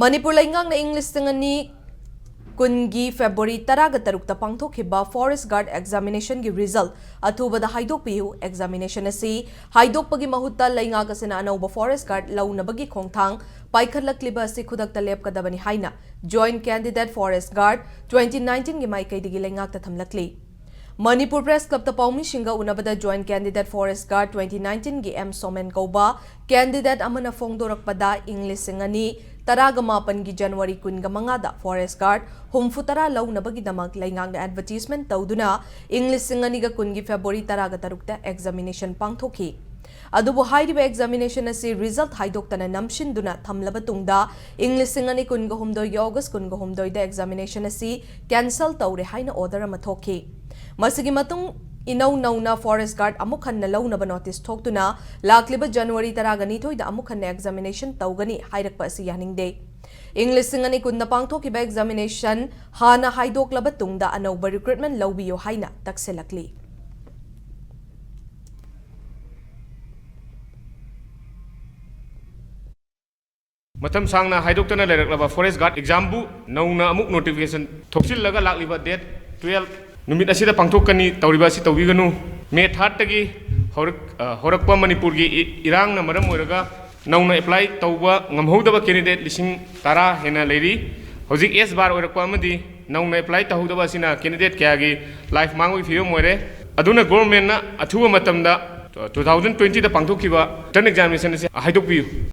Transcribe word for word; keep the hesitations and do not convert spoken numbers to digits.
ꯃꯅꯤꯄꯨꯔ ꯂꯩꯉꯥꯛꯅ ꯏꯪ ꯂꯤꯁꯤꯡ ꯑꯅꯤ ꯀꯨꯟꯒꯤ ꯐꯦꯕ꯭ꯔꯨꯋꯥꯔꯤ ꯇꯔꯥꯒ ꯇꯔꯨꯛꯇ ꯄꯥꯡꯊꯣꯛꯈꯤꯕ ꯐꯣꯔꯦꯁ꯭ꯠ ꯒꯥꯔꯗ ꯑꯦꯛꯖꯥꯃꯤꯅꯦꯁꯟꯒꯤ ꯔꯤꯖꯜ ꯑꯊꯨꯕꯗ ꯍꯥꯏꯗꯣꯛꯄꯤꯌꯨ꯫ ꯑꯦꯛꯖꯥꯃꯤꯅꯦꯁꯟ ꯑꯁꯤ ꯍꯥꯏꯗꯣꯛꯄꯒꯤ ꯃꯍꯨꯠꯇ ꯂꯩꯉꯥꯛ ꯑꯁꯤꯅ ꯑꯅꯧꯕ ꯐꯣꯔꯦꯁ꯭ꯠ ꯒꯥꯔꯗ ꯂꯧꯅꯕꯒꯤ ꯈꯣꯡꯊꯥꯡ ꯄꯥꯏꯈꯠꯂꯛꯂꯤꯕ ꯑꯁꯤ ꯈꯨꯗꯛꯇ ꯂꯦꯞꯀꯗꯕꯅꯤ ꯍꯥꯏꯅ Joint Candidate Forest Guard twenty nineteenꯒꯤ ꯃꯥꯏꯀꯩꯗꯒꯤ ꯂꯩꯉꯥꯛꯇ ꯊꯝꯂꯛꯂꯤ꯫ ꯃꯅꯤꯄꯨꯔ ꯄ꯭ꯔꯦꯁ ꯀ꯭ꯂꯕꯇ ꯄꯥꯎꯃꯤꯁꯤꯡꯒ ꯎꯅꯕꯗ Joint Candidate Forest Guard twenty nineteenꯒꯤ ꯑꯦꯝ ꯁꯣꯃꯦꯟ ꯀꯧꯕ ꯀꯦꯟꯗꯤꯗꯦꯠ ꯑꯃꯅ ꯐꯣꯡꯗꯣꯔꯛꯄꯗ ꯏꯪ ꯂꯤꯁꯤꯡ ꯑꯅꯤ ꯇꯔꯥꯒ ꯃꯥꯄꯟꯒꯤ ꯖꯅꯋꯥꯔꯤ ꯀꯨꯟꯒ ꯃꯉꯥꯗ ꯐꯣꯔꯦꯁ꯭ꯠ ꯒꯥꯔꯗ ꯍꯨꯝꯐꯨ ꯇꯔꯥ ꯂꯧꯅꯕꯒꯤꯗꯃꯛ ꯂꯩꯉꯥꯛꯅ ꯑꯦꯗꯚꯔꯇꯤꯁꯃꯦꯟꯠ ꯇꯧꯗꯨꯅ ꯏꯪ ꯂꯤꯁꯤꯡ ꯑꯅꯤꯒ ꯀꯨꯟꯒꯤ ꯐꯦꯕ꯭ꯔꯨꯋꯥꯔꯤ ꯇꯔꯥꯒ ꯇꯔꯨꯛꯇ ꯑꯦꯛꯖꯥꯃꯤꯅꯦꯁꯟ ꯄꯥꯡꯊꯣꯛꯈꯤ꯫ ꯑꯗꯨꯕꯨ ꯍꯥꯏꯔꯤꯕ ꯑꯦꯛꯖꯥꯃꯤꯅꯦꯁꯟ ꯑꯁꯤ ꯔꯤꯖꯜ ꯍꯥꯏꯗꯣꯛꯇꯅ ꯅꯝꯁꯤꯟꯗꯨꯅ ꯊꯝꯂꯕ ꯇꯨꯡꯗ ꯏꯪ ꯂꯤꯁꯤꯡ ꯑꯅꯤ ꯀꯨꯟꯒ ꯍꯨꯝꯗꯣꯏꯒꯤ ꯑꯣꯒꯁ꯭ꯠ ꯀꯨꯟꯒ ꯍꯨꯝꯗꯣꯏꯗ ꯑꯦꯛꯖꯥꯃꯤꯅꯦꯁꯟ ꯑꯁꯤ ꯀꯦꯟꯁꯦꯜ ꯇꯧꯔꯦ ꯍꯥꯏꯅ ꯑꯣꯔꯗꯔ ꯑꯃ ꯊꯣꯛꯈꯤ꯫ ꯃꯁꯤꯒꯤ ꯃꯇꯨꯡ ꯏꯅꯧ ꯅꯧꯅ ꯐꯣꯔꯦꯁ꯭ꯠ ꯒꯥꯔꯗ ꯑꯃꯨꯛ ꯍꯟꯅ ꯂꯧꯅꯕ ꯅꯣꯇꯤꯁ ꯊꯣꯛꯇꯨꯅ ꯂꯥꯛꯂꯤꯕ ꯖꯅꯋꯥꯔꯤ ꯇꯔꯥꯒ ꯅꯤꯊꯣꯏꯗ ꯑꯃꯨꯛ ꯍꯟꯅ ꯑꯦꯛꯖꯥꯃꯤꯅꯦꯁꯟ ꯇꯧꯒꯅꯤ ꯍꯥꯏꯔꯛꯄ ꯑꯁꯤ ꯌꯥꯅꯤꯡꯗꯦ꯫ ꯏꯪ ꯂꯤꯁꯤꯡ ꯑꯅꯤ ꯀꯨꯟꯗ ꯄꯥꯡꯊꯣꯛꯈꯤꯕ ꯑꯦꯛꯖꯥꯃꯤꯅꯦꯁꯟ ꯍꯥꯟꯅ ꯍꯥꯏꯗꯣꯛꯂꯕ ꯇꯨꯡꯗ ꯑꯅꯧꯕ ꯔꯤꯀ꯭ꯔꯨꯠꯃꯦꯟꯠ ꯂꯧꯕꯤꯌꯨ ꯍꯥꯏꯅ ꯇꯛꯁꯤꯜꯂꯛꯂꯤ꯫ ꯃꯇꯝ ꯁꯥꯡꯅ ꯍꯥꯏꯗꯣꯛꯇꯅ ꯂꯩꯔꯛꯂꯕ ꯐꯣꯔꯦꯁ꯭ꯠ ꯒꯥꯔꯗ ꯑꯦꯛꯖꯥꯝꯕꯨ ꯅꯧꯅ ꯑꯃꯨꯛ ꯅꯣꯇꯤꯐꯤꯀꯦꯁꯟ ꯊꯣꯛꯆꯤꯜꯂꯒ ꯂꯥꯛꯂꯤꯕ ꯗꯦꯠ ꯇꯨꯌꯦꯜꯞ ꯅꯨꯃꯤꯠ ꯑꯁꯤꯗ ꯄꯥꯡꯊꯣꯛꯀꯅꯤ꯫ ꯇꯧꯔꯤꯕ ꯑꯁꯤ ꯇꯧꯕꯤꯒꯅꯨ꯫ ꯃꯦ ꯊꯥꯔꯠꯇꯒꯤ ꯍꯧꯔꯛ-, ꯑ, ꯍꯧꯔꯛꯄ ꯃꯅꯤꯄꯨꯔꯒꯤ ꯏ-, ꯏꯔꯥꯡꯅ ꯃꯔꯝ ꯑꯣꯏꯔꯒ ꯅꯧꯅ ꯑꯦꯄ꯭ꯂꯥꯏ ꯇꯧꯕ ꯉꯝꯍꯧꯗꯕ ꯀꯦꯟꯗꯤꯗꯦꯠ ꯂꯤꯁꯤꯡ ꯇꯔꯥ ꯍꯦꯟꯅ ꯂꯩꯔꯤ꯫ ꯍꯧꯖꯤꯛ ꯑꯦꯁ ꯕꯥꯔ ꯑꯣꯏꯔꯛꯄ ꯑꯃꯗꯤ ꯅꯧꯅ ꯑꯦꯄ꯭ꯂꯥꯏ ꯇꯧꯍꯧꯗꯕ ꯑꯁꯤꯅ ꯀꯦꯟꯗꯤꯗꯦꯠ ꯀꯌꯥꯒꯤ ꯂꯥꯏꯐ ꯃꯥꯡꯕꯒꯤ ꯐꯤꯕꯝ ꯑꯣꯏꯔꯦ꯫ ꯑꯗꯨꯅ ꯒꯣꯔꯃꯦꯟꯅ ꯑꯊꯨꯕ ꯃꯇꯝꯗ ꯇꯨ ꯊꯥꯎꯖꯟ ꯇ꯭ꯋꯦꯟꯇꯤꯗ ꯄꯥꯡꯊꯣꯛꯈꯤꯕ ꯔꯤꯇꯟ ꯑꯦꯛꯖꯥꯃꯤꯅꯦꯁꯟ ꯑꯁꯤ ꯍꯥꯏꯗꯣꯛꯄꯤꯌꯨ꯫